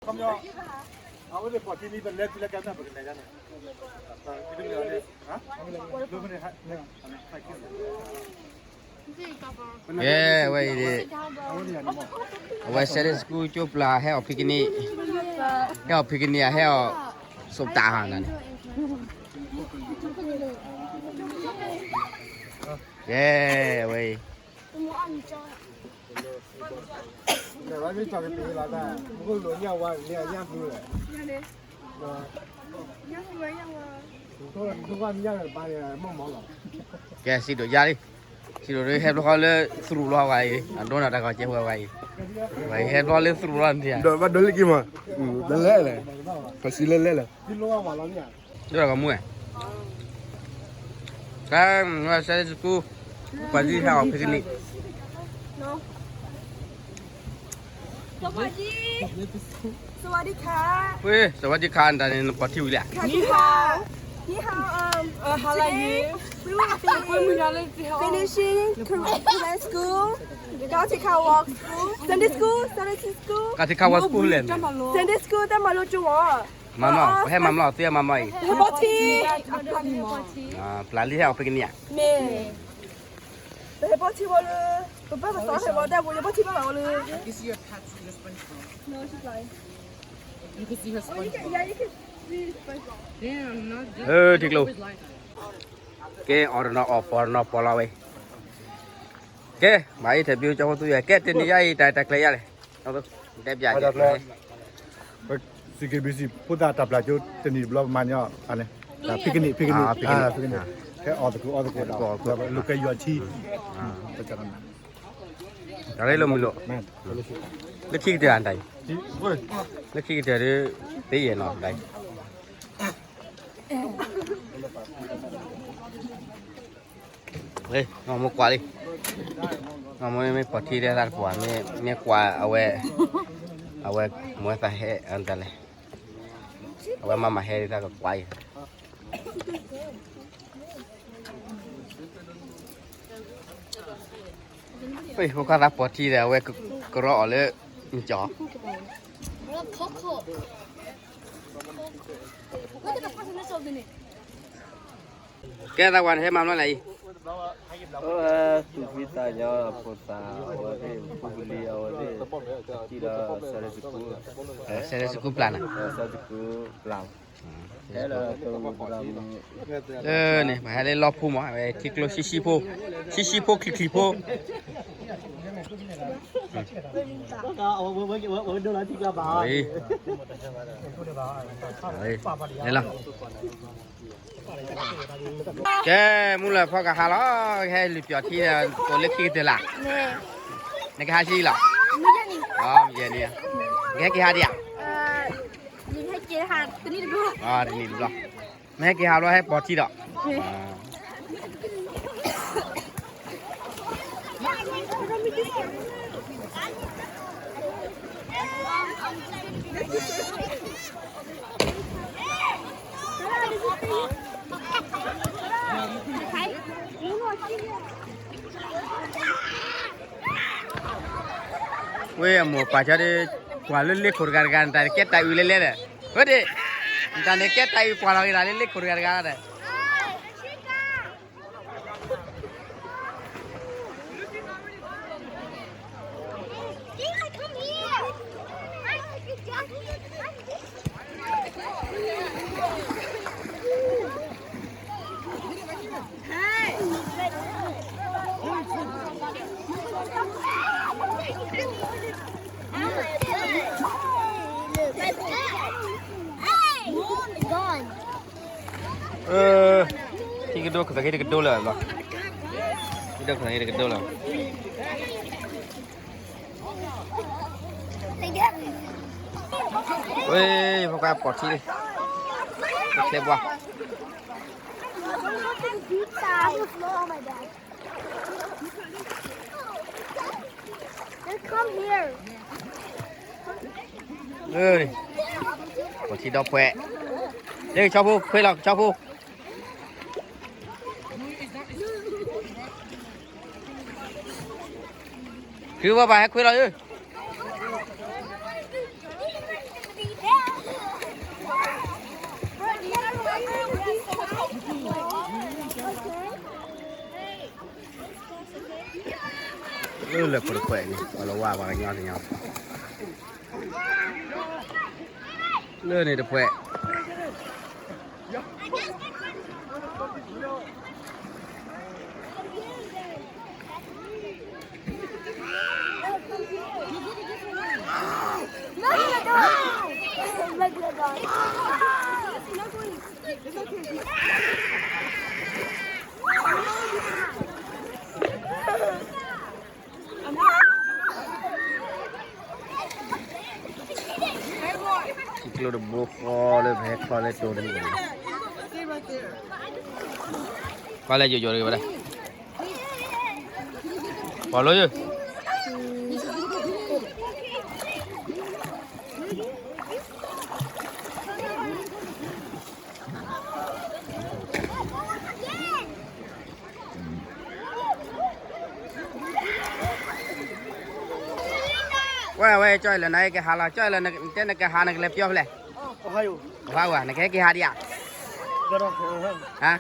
ခီပညီ အဝဲသ့ၣ်ပိာ်ထံမံၤ ပလဲၤတုၤလၢကဲမ့ၢ်ပကလဲၤဒၣ်န့ၣ် ကဲ အဝဲအံၤန့ၣ် အဝဲ Sunday school ကၠိပျၢ် ဟဲအီၣ် picnic, ဟဲအီၣ် picnic ဧါ ဟဲအီၣ် စိးပတးဟါန့ၣ်, ကဲ အဝဲအံၤ ကဲ စံးဒိၣ်ယါလံ, စံးဒိၣ်ဒ်ဟဲဘျီဃီလၢသရူးလီၤဝဲအံၤ, အဒိနၤတၢ်ကီၢ်ကဲဝဲဝဲအံၤ, ဝဲအံၤဟဲဘျီလၢသရူးလီၤန့ၣ်, ဒီးဘၣ်ဒိလၢက့ၤမး, ဒီးလဲၣ်လဲၣ်, ပစံးလၢလဲၣ်လဲၣ်, ဒီးကမူၣ်, ကဲ Sunday school ပှၤသံဟဲအီၣ် picnic สวัสดีค่ะ ဝ့ၢ် สวัสดีค่ะ တၢ်န့ၣ် နပိာ်ထံဝံၤလဲၣ်, 你好 你好 um 呃，好了耶。 today we will be finishing Sunday school, 高铁卡 walk school, Sunday school, Sunday school, ကၣ်ထံခါဝါ school လဲၣ်, Sunday school တၢ်မၤလိကၠိဝဲ, မၤမီၢ် ပဟဲမၤမီၢ် သ့မၤမီၢ်အံၤ, ဟဲပိာ်ထံ, ပျၢ်လံဟဲအီၣ် picnic ဧါ, မ့ၢ် ပဟဲပိာ်ထံဝဲလၢ, ပဘၣ်ပသးဟဲဝဲဒၣ်ပူၤ ယပိာ်ထံဘၣ်ဘၣ်ဝဲလၢ, ထံကျိ, ကဲ အီၣ်တနီၤအီၣ် ပီၢ်တနီၤပီၢ်လီၤဝဲ, ကဲ မၤအံၤထဲးဘံကၠီဖိသူယၤ ကဲ တနံၤယါအံၤ တၢ်တၢ်ကျဲၤယါလဲၣ်, တဲပၠး CKBC ဖိသၣ်တၢ်ပျၢ်ကၠိ တနံၤတဘျီပမၤညီန့ၣ်, picnic picnic, ဟဲအီၣ်သကိးအီသကိးဒီး လီၤကဲယွၤထံ, တၢ်လၢလီၤမုာ်လိာ်, လၢခံကတၢၢ်အတၢ်အံၤ, လၢခံကတၢၢ်ဒီး သ့ယဲၢ်နီၤတၢ်အံၤ နီၢ်မိၢ်ကွၢ်လံ, နီၢ်မိၢ်မ့ၢ်ပိာ်ထံဒၣ်တၢ်တပှၢ် မ့ၢ်ကွၢ်အဝဲ, အဝဲမိၢ်သးဟဲအတၢ်လဲၣ်, အဝဲမၤမၤဟဲဒၣ်တၢ်ကကွၢ်အံၤ, ဖိခွါသးပိာ်ထံဒီး အဝဲကရီအီၤလၢမကၠီၣ် ကဲသးဝဲန့ၣ် ဟဲမၤမနုၤလဲၣ်အံၤ, သူၣ်ဖှံသးညီဖိသၣ်အဝဲသ့ၣ် ဖိကလံၤအဝဲသ့ၣ် ထံၣ်ဒီး Sunday school, Sunday school ပျၢ်န့ၣ်, န့ၣ် ပှၤဟဲလၢလီၢ်ဖိမး အဝဲထံကျိဆံဆံဖိ, ဆံဆံဖိချံချံဖိ လီၤ, ကဲ မုၢ်လၢ်ဖီကဟါလီၤ, ဟဲလုၢ်ပျီၢ်ထံဒီး ကိးလၢခံကတၢၢ်လၢ်, နကဟးဆံလီၤ, မုၢ်ယဲၢ်နံၤ, နကဟဲက့ၤဟးဒံးဧါ, တနံၣ်တဘျီ, မ့ၢ်ဟဲက့ၤဟးဘျီ ဟဲပိာ်ထံဒီး ဝ့ၢ်အမိၢ်ပၢ်ကၠီဒီး ကွၢ်လၢလ့ခိၣ်တဂၤတဂၤ နတၢ်န့ၣ်ကဲတၢ်အုၣ်လဲၤလဲၤဒီး, ဝဲဒၣ်, နတၢ်န့ၣ်ကဲတၢ်အုၣ်ကွၢ်လီၤက့ၤတၢ်လၢလ့ခိၣ်တဂၤတဂၤဒီး, Gone. ထံကဒိၣ်ခသးဂ့ၤတကဒိၣ်လၢၤဘျီ, ထံကဒိၣ်ခသးဂ့ၤတကဒိၣ်လၢၤ, ဝ့ၢ် ဖိခွါပိာ်ထံ, ချဲဘှါ, Come here. ပိာ်ထံဒီဖှဲ, လၢကဆီဖိ ခွဲလီၤကဆီဖိ, ခုဘၣ်ဘၣ်ဟဲခွဲလီၤဧၢ, လၢလၢခိၣ်တဖှဲးန့ၣ် ပှၤလၢဝါပှၤကညီတညီ လၢန့ၣ်တဖှဲး ထံကျိတဘိဃီလၢပဟဲခီလၢတိၤတမံၤန့ၣ် ကွၢ်လၢယိယိတဂ့ၤဘၣ်ဒၣ် ပှၤလိယိ ဝဲဝဲ ကၠီလၢနကဟးလီၤ ကၠီလၢနတဲနကဟးနကလဲၤပျီဖဲလဲၣ် ဟးဝဲ နကဟဲက့ၤဟးဒံးဧါ ဟါ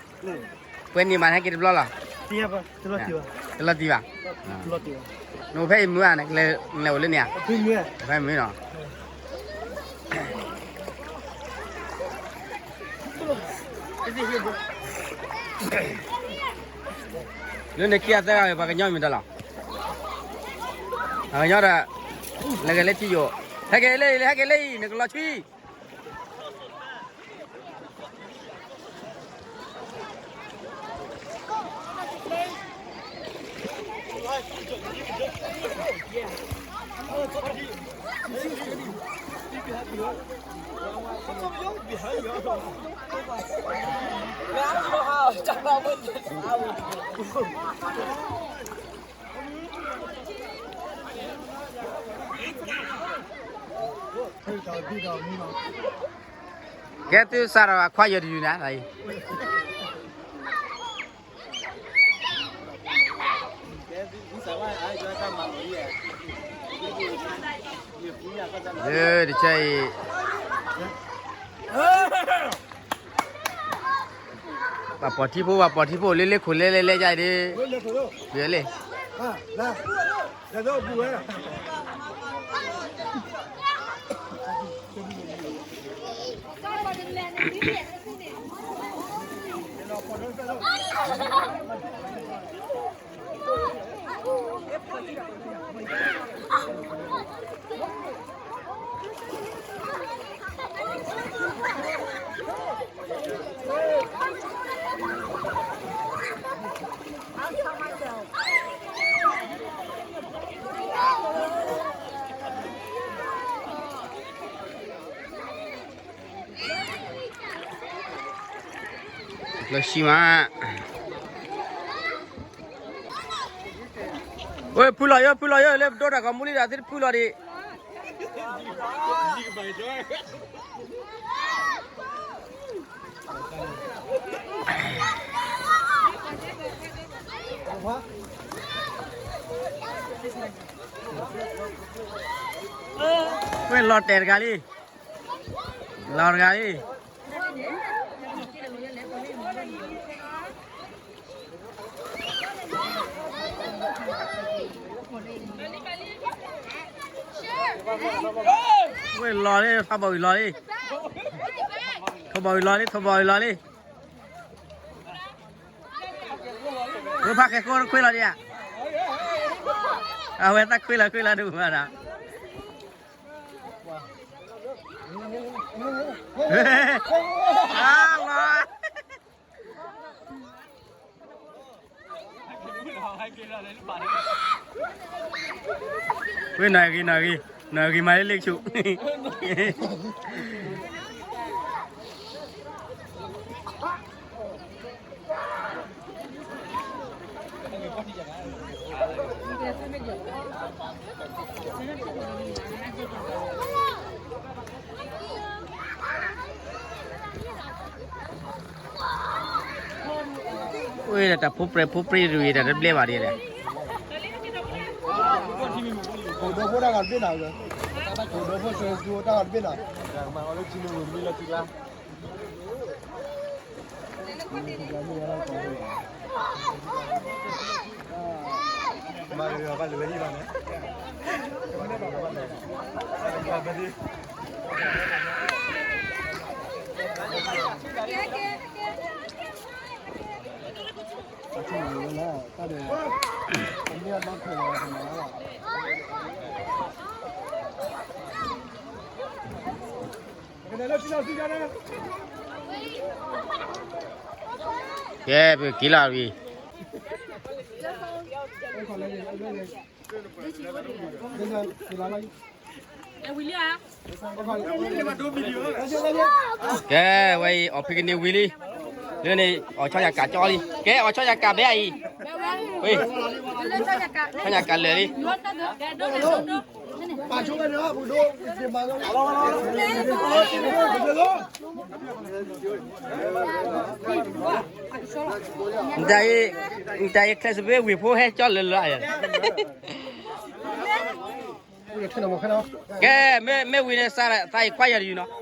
ပှဲၤနံၤမးနဟဲက့ၤတဘျီလီၤ တလီၤတံၢ်ဘၣ် နအိၣ်ဖဲအံၤမုာ်ဧါ နကလဲၤအိၣ်လၢန့ၣ်ဧါ ဖဲမုာ်နီၤ လၢနခံဂၤသၢဂၤ ပှၤကညီမံၤတၢ်လီၤ ပှၤကညီဒီး လဲၤက့ၤလၢထံယိာ် ဟဲက့ၤလၢအံၤ ဟဲက့ၤလၢအံၤ နကလီၤဆှံ ကဲသုစးထီၣ်အခီယၢၢ်တယုၢ်နၤ တဆၢအံၤ ပှၤပိာ်ထံဖိ ပှၤပိာ်ထံဖိ လ့လ့ခိၣ်လဲလဲလဲယါအံၤဒ် ယဲလ့ လၢဆံမး ဝဲဖုလီၤယိ ဖုလီၤယိ လၢပဒိတၢ်ဂီၤမူလံဒီး သုတဖုလီၤဒံး ဝဲလီၤတဲာ်တဂၤလံ လီၤတဂၤလံ ဝဲလီၤလံ ထီဘိအံၤလီၤလံ ထီဘိအံၤလီၤလံ ထီဘိအံၤလီၤလံ ဝဲဖးဃဲၤခိၣ်ခွ့လီၤဒံးဧါ အဝဲသးခွ့လီၤခွ့လီၤဒုးဘၣ်ဒီး အါလီၤ ဝဲနီၢ်ဂ့ၤ နီၢ်ဂ့ၤ နီၢ်ဂ့ၤမၤလၢလ့ၣ်ဆူၣ် ဝဲဒၣ်တၢ်ဖိပြဲးဖိပြဲးတရံးတၢ်တဘျဲဘၣ်ဒ်လဲၣ် ခိၣ်ဒီဖိတၢ်ဂၤတဘ့ၣ်နၤ, ခိၣ်ဒီဖိဆၢကၠိတၢ်ဂၤတဘ့ၣ်နၤ, မၤအီၤလၢထံမ့ၢ်ဝံၤမံလၢထံကျါ ကဲ ပက့ၤလီၤဝံၤ, ကဲ ဝဲအံၤ အီၣ်ဖံးကန့ၢ်ဝံၤလံ, လၢန့ၣ် အီၣ်ဆီယၤကးကၠီလံ, ကဲ အီၣ်ဆီယၤကးဘဲအံၤ, ဝဲ, ဆီယၤကးလၢာ်လံ. နတၢ်အံၤ နတၢ်အံၤ ချဲးစပ့းဝ့ၢ်ဖိဟဲကၠီလၢာ်လၢာ်, ကဲ မ့ၢ်ဝံၤန့ၣ် သးအံၤခွါယၤတယုာ်နီၤ. က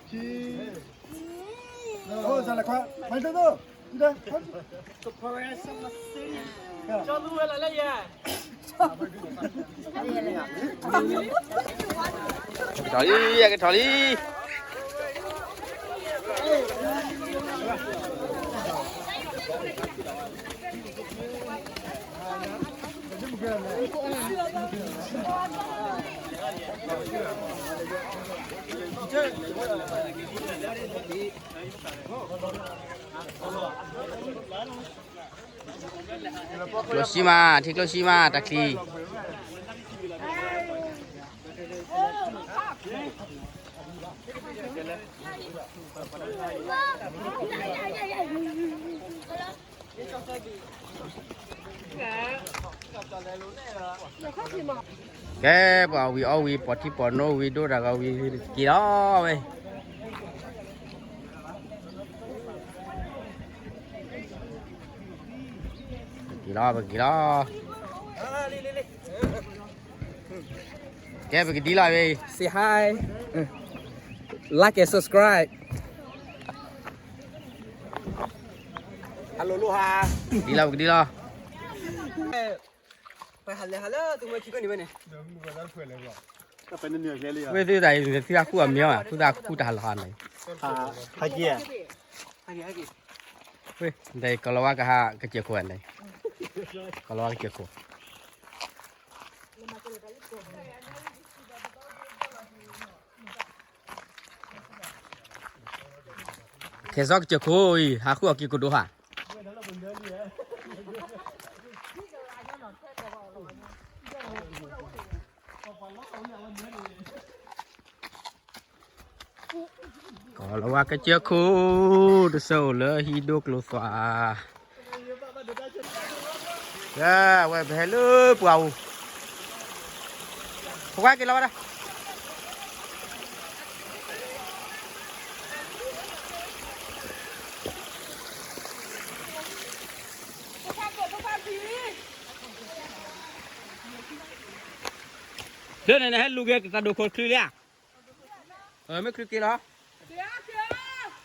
ထီၣ်လံ, ကထီၣ်လံ. ကျိၣ်စံမး, ထံကျိၣ်စံမး, တၢ်ချံ. ကဲ ပှၤဝံၤအီၣ်ဝံၤ ပိာ်ထံပိာ်နိဝံၤ ဒိၣ်တၢ်ဂီၤဝံၤ က့ၤလီၤဝဲ. က့ၤလီၤ ပက့ၤလီၤ. ကဲ ပကဒံလီၤဝဲ. Say hi, like and subscribe. ဒံလီၤ ပကဒံလီၤ. ဝဲသုတၢ်အံၤ သုဟးဃုအီၤမ့ၢ်အီၤ သုသးဃုတၢ်ဟးလီၤဟးန့ၣ်. ဝဲ ဒ်ကီၤလၤဝါကဟးကစၢၢ်ခိၣ်န့ၣ်, ကီၤလၤဝါကစၢၢ်ခိၣ်. ခဲစီကစၢၢ်ခိၣ်အံၤ ဟးဃုအီၤက့ၤကဒိဟး. ကီၤလၤဝါကစၢၢ်ခိၣ် တဆၢအိၣ်လၢဟံၣ်ဒိၣ်ကျိၤသွၣ်. ဝဲပဟဲလၢပှၢ်ပူၤ, ပကွၢ်က့ၤလီၤဝဲဒၣ်. လၢန့ၣ် နဟဲလူၤက့ၤတၢ်ဒိၣ်ခိၣ်ချုးလံဧါ. မ့ၢ်ချုးက့ၤလီၤ.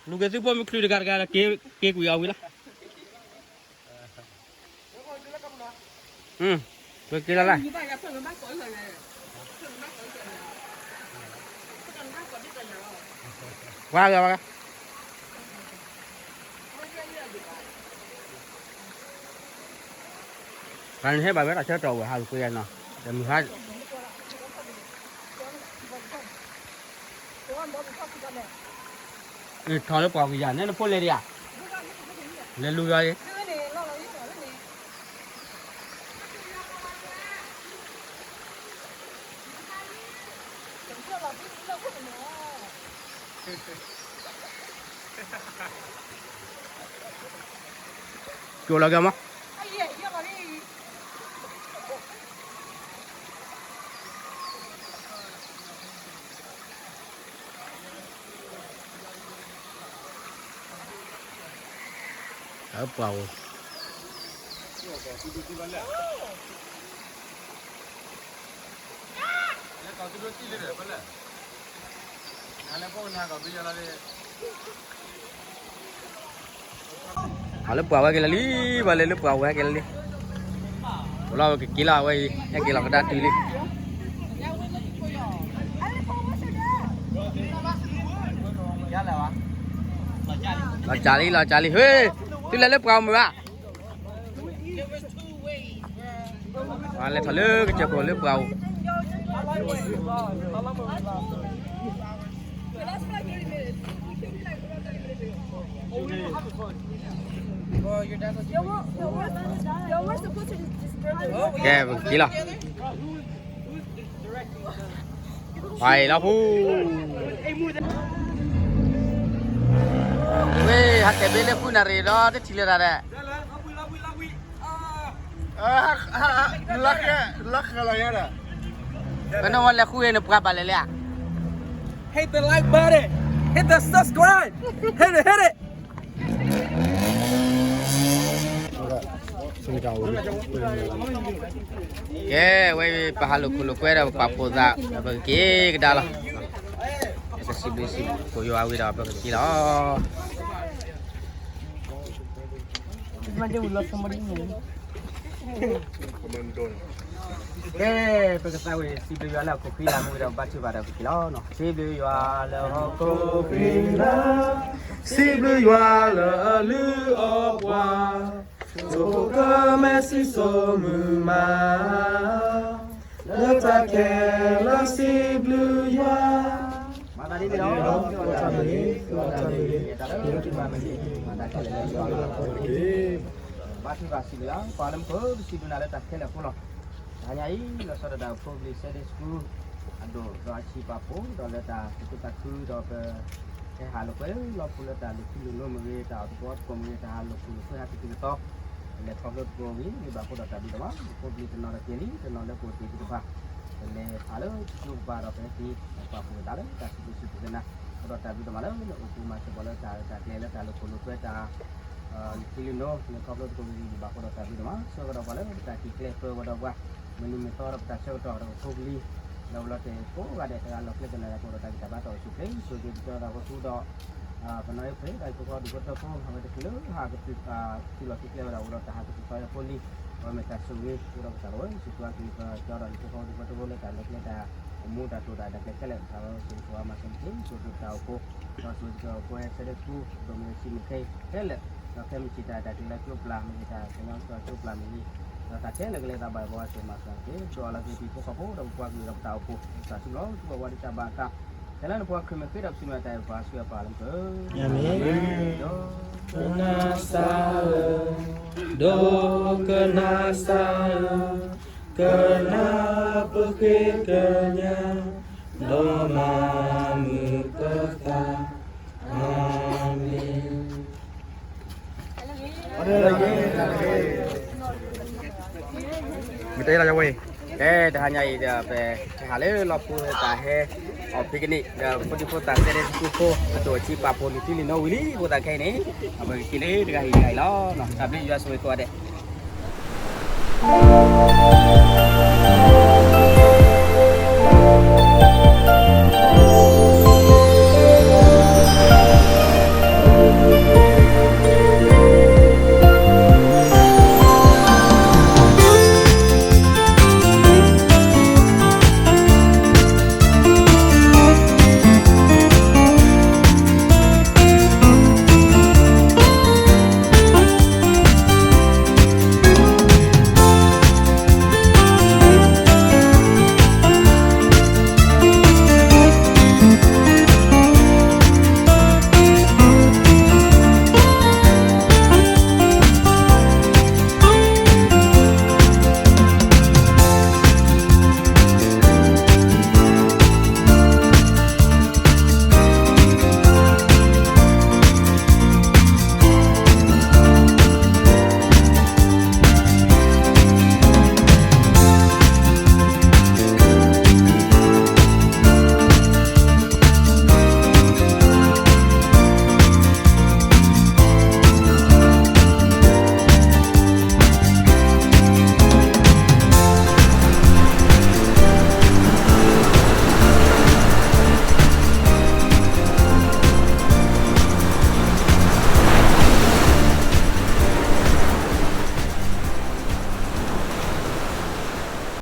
လူၤက့ၤသုဖိမ့ၢ်ချုးတဂၤတဂၤ က့ၤကွံာ်အီၤဝံၤလီၤ. ပက့ၤလီၤလၢ်. ပှၤဂၤပှၤဂၤ ပှၤန့ၣ်ဟဲဘၣ်ဝဲတၢ်ဆၢကတီၢ်ဝဲ ဟးလူၤကွံာ်ယၤနီၤ, တမုၢ်ဟါ ထီၣ်လၢပှၢ်ကယၤန့ၣ် နဖိလဲၤဒံးဧါ, လဲၤလူၤယၤအံၤ, ကၠိလီၤကမး. အပှၤအိၣ် လၢကီၢ်သူဒိၣ်တံၢ်လၢဒီးဖဲလဲၣ်, လၢ အလၢပှၤဝဲက့ၤလၢလံ, ပှၤလဲၤလၢပှၤဝဲက့ၤလၢလံ, လီၤက့ၤလီၤဝဲအံၤ ဟဲက့ၤလီၤကဒါတုၤလံ, လီၤစှၤလံ လီၤစှၤလံ, ဟ့ၣ်, သုလဲၤလၢပှၤအိၣ်မုာ်ဘၣ် ပှၤလဲၤထီၣ်လၢကစၢၢ်ခိၣ်လၢပှၤအိၣ်, Your work, your work, your work supposed to be disturbing. ကဲပကက့ၤလီၤ, ပှၤအံၤလီၤဖူ, ဝ့ၢ် ဟးတဲာ်ဘ့လၢဃုနၣ်ရံၣ်ဒီး တထံၣ်လၢၤတၢ်ဒီး လၢဃဲလီၤယဲဒၣ်, ပနဝဲလဲၤဃုအ့ၣ်နပှၤဘၣ်လဲၣ်လဲၣ်, hit the like button, hit the subscribe, hit it, hit it. ကဲဝဲ ပဟးလိာ်ခိၣ်လိာ်ကွဲဒီးပပာ်ဖှိၣ်သး ပကက့ၤကဒါလီၤ, ပကစံးဘျုးစံးဖှိၣ်ယွၤဝံၤဒီးပကက့ၤလီၤ. ကဲ ပကသးဝံၣ်စံးဘျုးယွၤလၢဟီၣ်ခိၣ်ချၢလၢအမူဝံၤဒီးဘါထုကဖၣ်ဒီးပက့ၤလီၤ. စံးဘျုးယွၤလၢဟီၣ်ခိၣ်ချၢ, စံးဘျုးယွၤလၢအလုၢ်အီၣ်ပှၤ, အိၣ်ကမဲာ်စံးစိၤမုာ်မး, လၢတၢ်ခဲလၢာ်စံးဘျုးယွၤ, မၤသးဒ်န့ၣ်လီၤ. ဘါထုကဖၣ်စံးဘျုးယွၤ ပှၤလၢမူခိၣ် ပစံးဘျုးနၤလၢတၢ်ခဲလၢာ်အဃိလီၤ. တဟါညါအံၤ လီၤဆီဒၣ်တၢ်အိၣ်ဖှိၣ်ကလံၤ Sunday School အဒိၣ်ဒီးအဆံးပာ်ဖှိၣ် ဒီးလၢတၢ်သူၣ်ခုသးခုဒီးပ ဟဲဟးလိာ်ကွဲလၢလီၢ်ပူၤလၢတၢ်လုၢ်ထံလုၢ်နိမ့ၢ်ဂ့ၤ တၢ်အီၣ်သကိးအီသကိးမ့ၢ်ဂ့ၤ တၢ်ဟးလိာ်ခိၣ်လိာ်ကွဲဟးကတုၤကတီၤ လဲၤခီဖျိသကိးဂ့ၤ ဂ့ၤဘၣ်ဃိဒီးတၢ်ဘျုးဒိၣ်မး အိၣ်ဖှိၣ်ကလံၤတနီၤဒီးက့ၤလံ တနီၤလၢကအိၣ်တ့ၢ်သ့ၣ်တဖၣ် ပလဲၤဖးလၢကၠိကပၤဒီးပဟဲက့ၤ ပာ်ဖှိၣ်သးလၢတၢ်စံးဘျုးစံးဖှိၣ်ကနၤ ဃိဒီးတၢ်ဘျုးဒိၣ်မးလၢနအိၣ်ဖှိၣ်မၤစၢၤပှၤလၢတၢ်ရဲၣ်တၢ်ကျဲၤလၢတၢ်လိာ်ခိၣ်လိာ်ကွဲတၢ် လုၢ်ထံလုၢ်နိ လဲၤခီဖျိသကိးဂ့ၤဂ့ၤဘၣ်ဃိဒီးတၢ်ဘျုးဒိၣ်မး ဆၢကတီၢ်ပှၤလၢတၢ်က့ၤကျဲပၢဝဲဒီးပှၤ မုၢ်နံၤမုၢ်သီဒီးပတၢ်ဆၢကတီၢ်ဒီးပဖိပလံၤ လၢပလီၤတဲာ်ကိးဂၤဒဲး တဂၤလီၤကျဲကနၣ်လၢကအိၣ်ဒီးတၢ်ဂံၢ်တၢ်ဘါတၢ်အိၣ်ဆူၣ်ချ့ ဆိၣ်ဂ့ၤက့ၤပကၠီသးဖိသူဒီး ပနီၢ်အ့ၣ်ဖ့ၣ် တၢ်အံၤဖိဃီဒုးဖိထၢဖိ အဝဲတချုးလၢဟးကတုၤ တုၤလီၤက့ၤကျဲဝဲဒၣ်အိၣ်ဒီးတၢ်ဟးကတုၤသီယၤဖိလံ အဝဲမ့ၢ်တၢ်ဆိၣ်ဂ့ၤ အိၣ်ဒီးပတၢ်လီၤဝဲဆိးပှၤက့ၤပကၠီဒီးအံၤဖိဃီဒုးဖိထၢဖိလၢတၢ်လီၤကျဲတၢ်အမူတၢ်တိာ်တၢ်ဒၢးကျဲခဲလၢာ် တၢ်ဝဲဆိၣ်ဂ့ၤဆိၣ်ဝါမၤစၢၤတက့ၢ် ဆိၣ်ဂ့ၤပတၢ်အိၣ်ဖှိၣ် ဒီးဆိၣ်ဂ့ၤပတၢ်အိၣ်ဖှိၣ် Sunday School ဒိၣ်မုၢ်ဆံးမုၢ်ခဲအံၤခဲလၢာ် ဒီးခဲမုၢ်ဆံးတၢ်တၢ်ကျဲၤလၢကၠိပျၢ်မ့ၢ်ဂ့ၤ တၢ်ကညီကီၢ်ကၠိပျၢ်မ့ၢ်ဂ့ၤ ဒီးတၢ်ခဲလၢာ်ကလဲၤသးဘၣ်ဘၣ်ဝဲဆိၣ်မၤစၢၤတက့ၢ် ဒိၣ်အလီၤက့ၤပဟံၣ်ဖိဃီဖိဒီးပပှၤကလုာ်ဒီးပတၢ်အိၣ်ဖှိၣ် တၢ်စုလီၤ ကဘၣ်ဝါဒံးတၢ်ဘၣ်အသး ဖဲလၢနဖိခွါခရံာ်မ့ၢ်ဃ့ဒီးပစံးမတၤအံၤပှၤဆှၢပှၤလၢမုၢ်က ဒီးကနၣ်စၢ်ဧၢ, ဒီးကနၣ်စၢ်ဧၢ, ကနၣ်ပဃ့ကညး, ဒီးမၤမုာ်ပသး, အၤမ့ၣ်. မ့ၢ်တဲလီၤယဝဲအံၤ ကဲ တဟါညါအံၤဒီး ပဟဲဟးလၢလီၢ်ပူၤတၢ်ဟဲ အီၣ်ဖံးကနံၣ် ဒီးဖိဒံဖိသၣ် Sunday School ဖိ အဒိၣ်အဆံးပာ်ဖှိၣ်လုၢ်ထံလုၢ်နိဝံၤလံ ဖိသၣ်ခဲအံၤန့ၣ် အဝဲကက့ၤလၢတဂၤဟံၣ်တဂၤအံၤလီၤ. တၢ်ဘျုးယွၤဆိၣ်ဂ့ၤကိးဂၤဒဲး